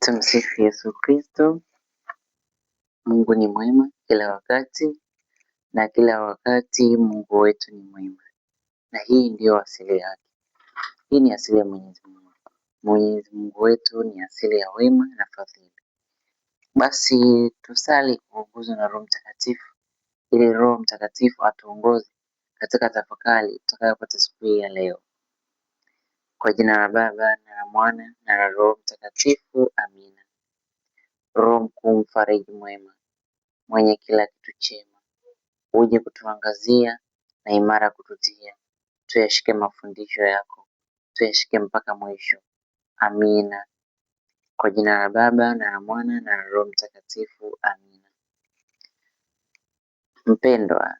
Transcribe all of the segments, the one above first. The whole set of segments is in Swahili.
Tumsifu Yesu Kristo. Mungu ni mwema kila wakati na kila wakati Mungu wetu ni mwema, na hii ndiyo asili yake. Hii ni asili ya Mwenyezi Mungu. Mwenyezi Mungu wetu ni asili ya wema na fadhili. Basi tusali kuongozwa na Roho Mtakatifu ili Roho Mtakatifu atuongoze katika tafakari tutakayopata siku hii ya leo. Kwa jina la Baba na la Mwana na la Roho Mtakatifu, amina. Roho mkuu, mfariji mwema mwenye kila kitu chema, uje kutuangazia na imara kututia, tuyashike mafundisho yako, tuyashike mpaka mwisho. Amina. Kwa jina la Baba na la Mwana na la Roho Mtakatifu. Amina. Mpendwa,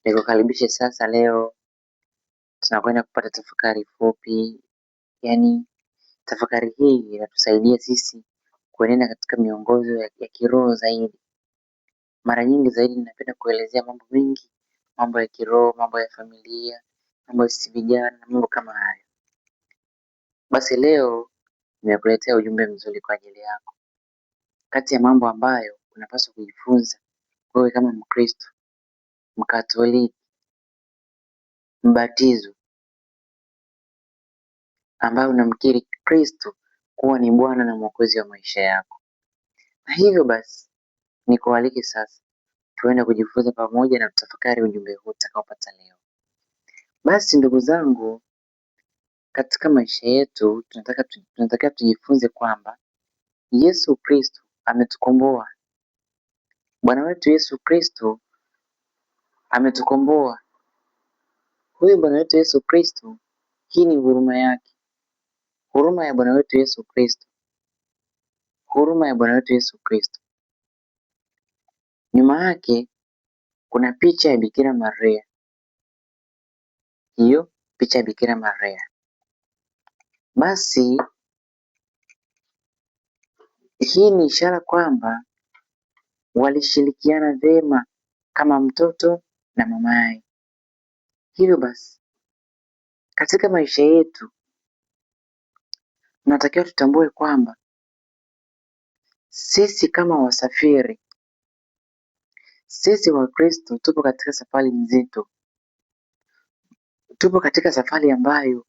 nikukaribishe sasa. Leo tunakwenda kupata tafakari fupi, yaani tafakari hii inatusaidia sisi kuenenda katika miongozo ya kiroho zaidi. Mara nyingi zaidi ninapenda kuelezea mambo mengi, mambo ya kiroho, mambo ya familia, mambo ya sisi vijana, mambo kama hayo. Basi leo nimekuletea ujumbe mzuri kwa ajili yako. Kati ya mambo ambayo unapaswa kujifunza wewe kama Mkristo, Mkatoliki, Mbatizo ambaye unamkiri Kristo kuwa ni Bwana na Mwokozi wa maisha yako. Na hivyo basi nikualike sasa tuende kujifunza pamoja na kutafakari ujumbe huu utakaopata leo. Basi ndugu zangu, katika maisha yetu tunataka tujifunze kwamba Yesu Kristo ametukomboa. Bwana wetu Yesu Kristo ametukomboa. Huyu Bwana wetu Yesu Kristo, hii ni huruma yake, huruma ya Bwana wetu Yesu Kristo, huruma ya Bwana wetu Yesu Kristo. Nyuma yake kuna picha ya Bikira Maria, hiyo picha ya Bikira Maria. Basi hii ni ishara kwamba walishirikiana vyema kama mtoto na mamaye. Hivyo basi katika maisha yetu tunatakiwa tutambue kwamba sisi kama wasafiri, sisi Wakristo tupo katika safari nzito, tupo katika safari ambayo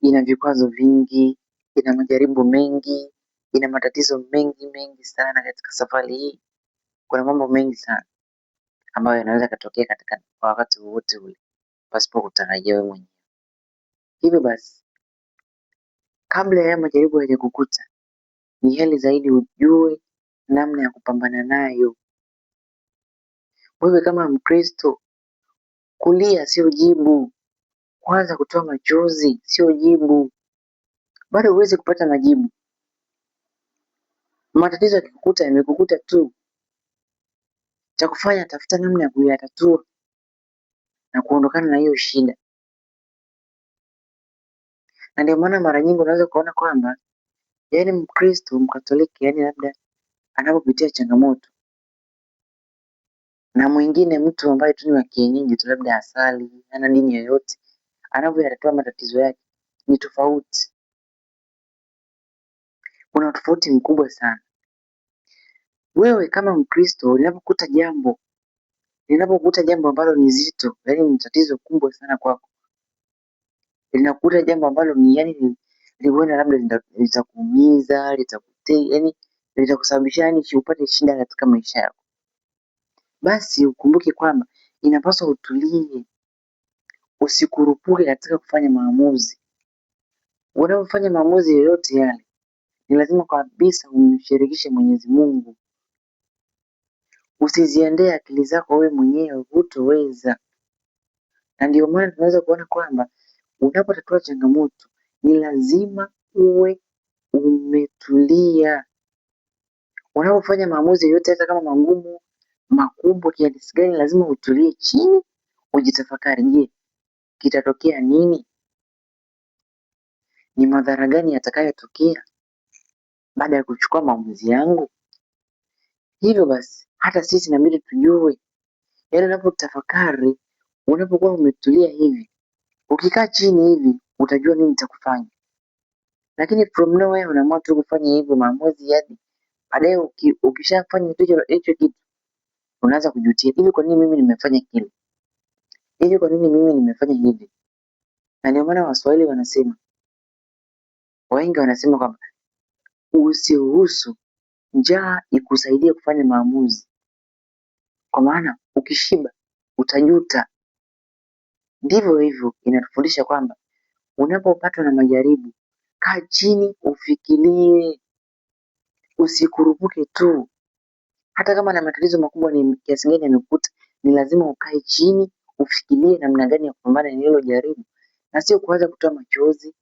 ina vikwazo vingi, ina majaribu mengi, ina matatizo mengi mengi sana katika safari hii. Kuna mambo mengi sana ambayo yanaweza yakatokea katika kwa wakati wowote ule pasipo kutarajia wewe mwenyewe. Hivyo basi, kabla ya majaribu hayajakukuta, ni heri zaidi ujue namna ya kupambana nayo. Wewe kama Mkristo, kulia sio jibu, kwanza kutoa machozi sio jibu, bado huwezi kupata majibu. Matatizo yakikukuta yamekukuta tu, cha kufanya tafuta namna ya kuyatatua na kuondokana na hiyo shida. Na ndio maana mara nyingi unaweza kuona kwamba yaani Mkristo Mkatoliki yaani labda anapopitia changamoto na mwingine mtu ambaye tu ni wa kienyeji tu labda asali hana dini yoyote, anavyoyatatua matatizo yake ni tofauti. Kuna tofauti mkubwa sana. Wewe kama Mkristo unapokuta jambo linapokuta jambo ambalo ni zito, yaani ni tatizo kubwa sana kwako, linakuta jambo ambalo ni yaani huenda labda litakuumiza, yaani litakusababishia yaani upate shida katika maisha yako, basi ukumbuke kwamba inapaswa utulie, usikurupuke katika kufanya maamuzi. Unapofanya maamuzi yoyote yale, ni lazima kabisa umshirikishe Mwenyezi Mungu. Usiziendee akili zako wewe mwenyewe, hutoweza. Na ndio maana tunaweza kuona kwamba unapotatua changamoto ni lazima uwe umetulia. Unapofanya maamuzi yoyote hata kama magumu, makubwa kiasi gani, lazima utulie chini, ujitafakari, je, kitatokea nini? Ni madhara gani yatakayotokea baada ya kuchukua maamuzi yangu? Hivyo basi hata sisi inabidi tujue, yaani unapotafakari, unapokuwa umetulia hivi, ukikaa chini hivi utajua nini cha kufanya. Lakini from nowhere unaamua tu kufanya hivyo maamuzi, yani baadaye ukishafanya hicho kitu unaanza kujutia, hivi kwa nini mimi nimefanya kile? Hivi kwa nini mimi nimefanya hivi? Na ndio maana Waswahili wanasema, wahenga wanasema kwamba usiruhusu njaa ikusaidie kufanya maamuzi, kwa maana ukishiba utajuta. Ndivyo hivyo inatufundisha kwamba unapopatwa na majaribu, kaa chini ufikirie, usikurupuke tu. Hata kama na matatizo makubwa ni kiasi gani yamekukuta, ni lazima ukae chini ufikirie namna gani ya kupambana na hilo jaribu, na sio kuanza kutoa machozi.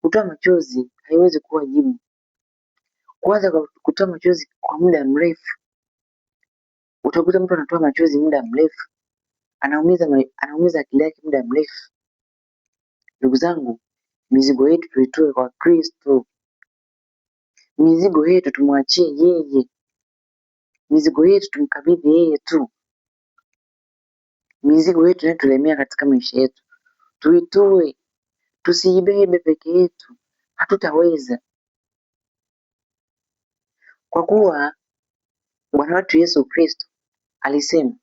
Kutoa machozi haiwezi kuwa jibu. Kuanza kutoa machozi kwa muda mrefu, utakuta mtu anatoa machozi muda mrefu, anaumiza akili yake muda mrefu. Ndugu zangu, mizigo yetu tuitoe kwa Kristo, mizigo yetu tumwachie yeye, mizigo yetu tumkabidhi yeye tu, mizigo yetu inayotulemea katika maisha yetu tuitoe, tusiibebe peke yetu, hatutaweza. Kwa kuwa Bwana wetu Yesu Kristo alisema,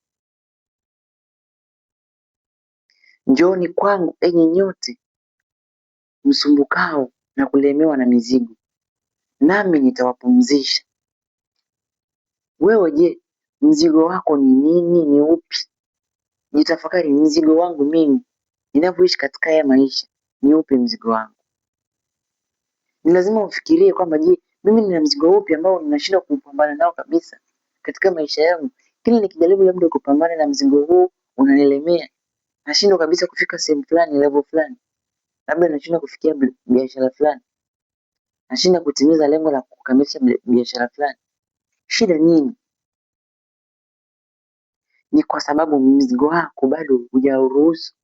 njooni kwangu enyi nyote msumbukao na kulemewa na mizigo, nami nitawapumzisha. Wewe je, mzigo wako ni nini? Ni upi? Jitafakari, mzigo wangu mimi ninavyoishi katika haya maisha, ni upi mzigo wangu? Ni lazima ufikirie kwamba je, mimi nina mzigo upi ambao ninashindwa kupambana nao kabisa katika maisha yangu. Kila nikijaribu labda kupambana na mzigo huu unanilemea, nashindwa kabisa kufika sehemu fulani, level fulani, labda nashindwa kufikia biashara fulani, nashindwa kutimiza lengo la kukamilisha biashara fulani. Shida nini? Ni kwa sababu mzigo wako bado hujauruhusu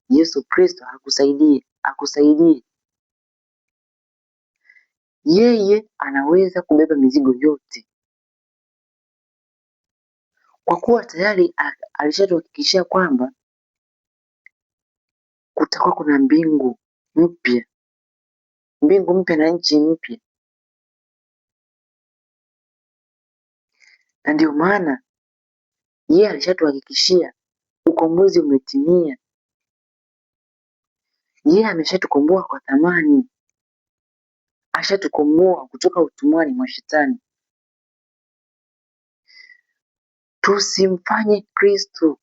Yesu Kristo akusaidie, akusaidie. Yeye anaweza kubeba mizigo yote, kwa kuwa tayari alishatuhakikishia kwamba kutakuwa kuna mbingu mpya, mbingu mpya na nchi mpya. Na ndio maana yeye alishatuhakikishia ukombozi umetimia. Yeye ameshatukomboa kwa thamani, ashatukomboa kutoka utumwani mwa shetani. Tusimfanye Kristo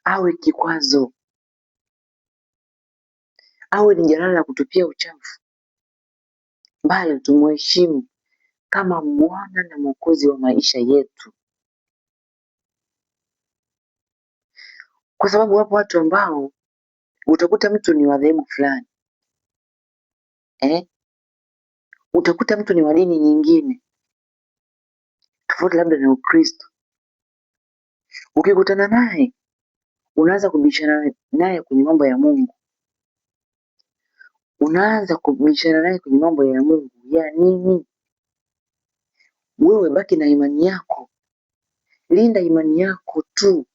awe kikwazo, awe ni jalala la kutupia uchafu, bali tumuheshimu kama Bwana na Mwokozi wa maisha yetu, kwa sababu wapo watu ambao utakuta mtu ni wa dhehebu fulani eh, utakuta mtu ni wa dini nyingine tofauti labda na Ukristo. Ukikutana naye unaanza kubishana naye kwenye mambo ya Mungu, unaanza kubishana naye kwenye mambo ya Mungu ya nini? Wewe baki na imani yako, linda imani yako tu.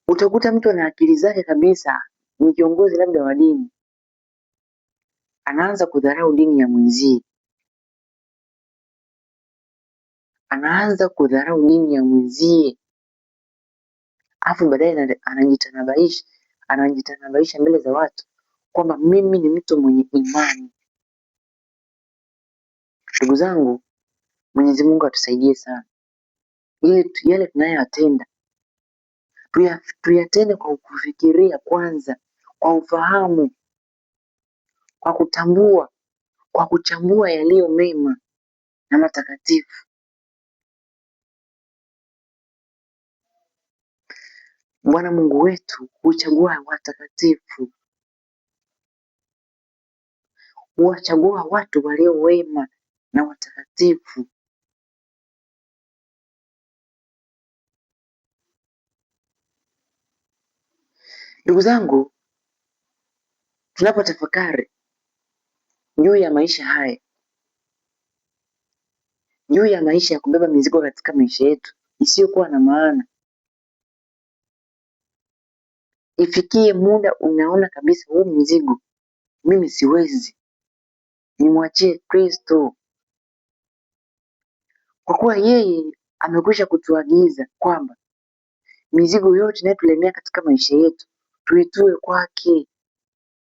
Utakuta mtu ana akili zake kabisa, ni kiongozi labda wa dini, anaanza kudharau dini ya mwenzie, anaanza kudharau dini ya mwenzie, alafu baadaye anajitanabaisha, anajitanabaisha mbele za watu kwamba mimi ni mtu mwenye imani. Ndugu zangu, Mwenyezi Mungu atusaidie sana ili yale tunayoyatenda tuyatende kwa kufikiria kwanza, kwa ufahamu, kwa kutambua, kwa kuchambua yaliyo mema na matakatifu. Bwana Mungu wetu huchagua watakatifu, huwachagua watu walio wema na watakatifu. Ndugu zangu, tunapotafakari juu ya maisha haya, juu ya maisha ya kubeba mizigo katika maisha yetu isiyokuwa na maana, Ifikie muda unaona kabisa huu mzigo mimi siwezi, nimwachie Kristo, kwa kuwa yeye amekwisha kutuagiza kwamba mizigo yote inayotulemea katika maisha yetu tuitue kwake.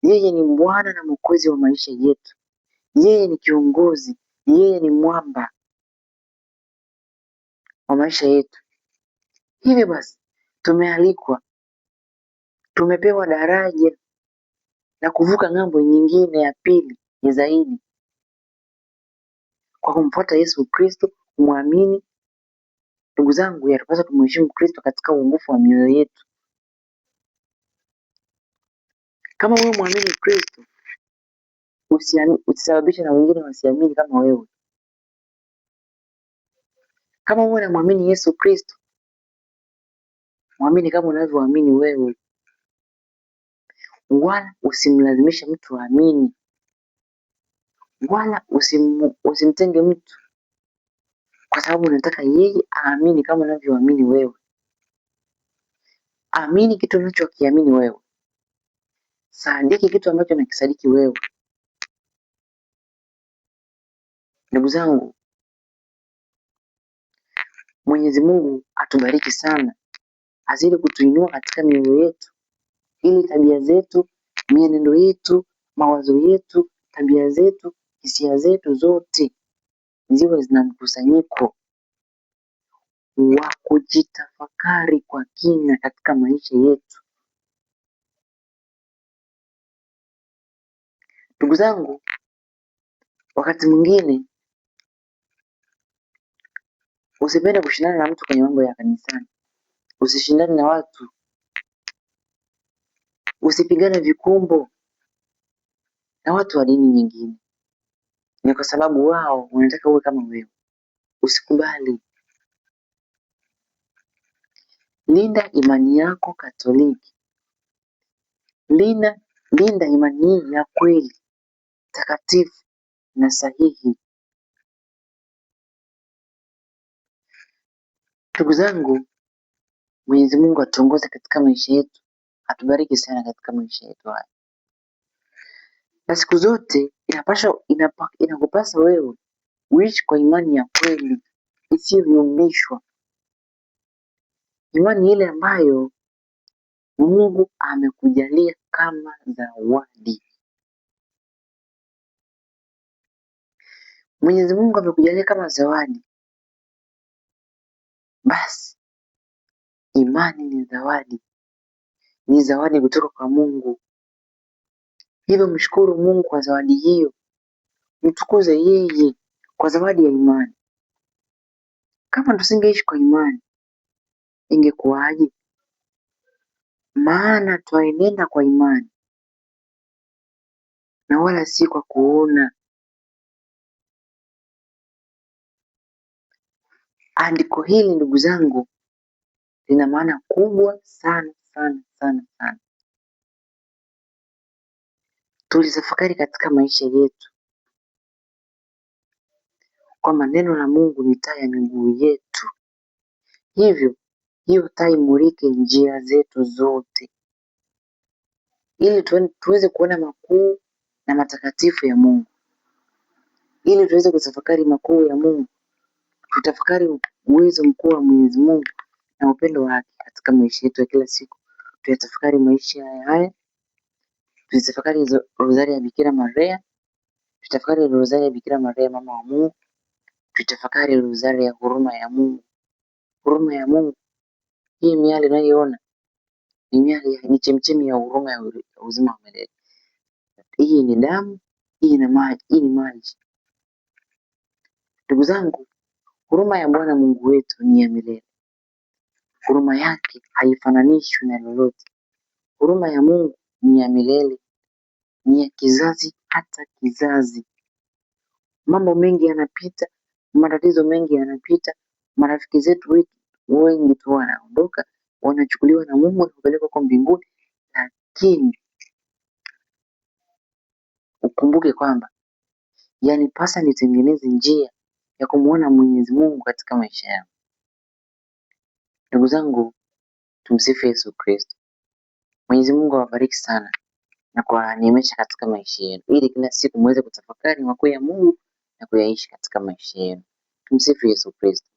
Yeye ni Bwana na Mwokozi wa maisha yetu, yeye ni kiongozi, yeye ni mwamba wa maisha yetu. Hivyo basi tumealikwa, tumepewa daraja la kuvuka ng'ambo nyingine ya pili ya zaidi kwa kumfuata Yesu Kristo, kumwamini. Ndugu zangu, yatupasa kumheshimu Kristo katika uongofu wa mioyo yetu. Kama wewe mwamini Kristo, usisababishe na wengine wasiamini kama wewe. Kama wewe unamwamini Yesu Kristo, mwamini kama unavyoamini wewe, wala usimlazimishe mtu aamini, wala usimtenge mtu kwa sababu unataka yeye aamini kama unavyoamini wewe. Amini kitu unachokiamini wewe, sadiki kitu ambacho unakisadiki wewe. Ndugu zangu, Mwenyezi Mungu atubariki sana, azidi kutuinua katika mioyo yetu, ili tabia zetu, mienendo yetu, mawazo yetu, tabia zetu, hisia zetu zote ziwe zina mkusanyiko wa kujitafakari kwa kina katika maisha yetu. Ndugu zangu, wakati mwingine usipende kushindana na mtu kwenye mambo ya kanisani. Usishindane na watu, usipigane vikumbo na watu wa dini nyingine. Ni kwa sababu wao wanataka uwe kama wewe. Usikubali. Linda imani yako Katoliki. Linda imani hii ya kweli, takatifu na sahihi. Ndugu zangu, Mwenyezi Mungu atuongoze katika maisha yetu, atubariki sana katika maisha yetu haya. Na siku zote inakupasa wewe uishi kwa imani ya kweli isiyoyumbishwa, imani ile ambayo Mungu amekujalia kama zawadi. Mwenyezi Mungu amekujalia kama zawadi, basi imani ni zawadi, ni zawadi kutoka kwa Mungu. Hivyo mshukuru Mungu kwa zawadi hiyo, mtukuze yeye kwa zawadi ya imani. Kama tusingeishi kwa imani, ingekuwaje? Maana twaenenda kwa imani na wala si kwa kuona. Andiko hili ndugu zangu, lina maana kubwa sana sana sana sana. Tulitafakari katika maisha yetu kwamba neno la Mungu ni taa ya miguu yetu, hivyo hiyo taa imulike njia zetu zote, ili tuweze kuona makuu na matakatifu ya Mungu, ili tuweze kutafakari makuu ya Mungu, tutafakari uwezo mkuu wa Mwenyezi Mungu na upendo wake katika maisha yetu ya kila siku. Tuyatafakari maisha haya, tuitafakari rozari ya Bikira Maria, tutafakari rozari ya Bikira Maria mama wa Mungu, tutafakari rozari ya huruma ya Mungu. Huruma ya Mungu, hii miale unayoiona ni miale, ni chemchemi ya huruma ya uzima wa milele. Hii ni damu, hii ni maji, hii ni maji. Ndugu zangu, huruma ya Bwana Mungu wetu ni ya milele. Huruma yake haifananishwi na lolote. Huruma ya Mungu ni ya milele, ni ya kizazi hata kizazi. Mambo mengi yanapita, matatizo mengi yanapita, marafiki zetu wengi tu wanaondoka, wanachukuliwa na Mungu na kupelekwa huko mbinguni, lakini ukumbuke kwamba yanipasa nitengeneze njia ya kumwona Mwenyezi Mungu katika maisha yangu. Ndugu zangu, tumsifu Yesu Kristo. Mwenyezi Mungu awabariki sana na kuwaneemesha katika maisha yenu, ili kila siku muweze kutafakari makuu ya Mungu na kuyaishi katika maisha yenu. Tumsifu Yesu Kristo.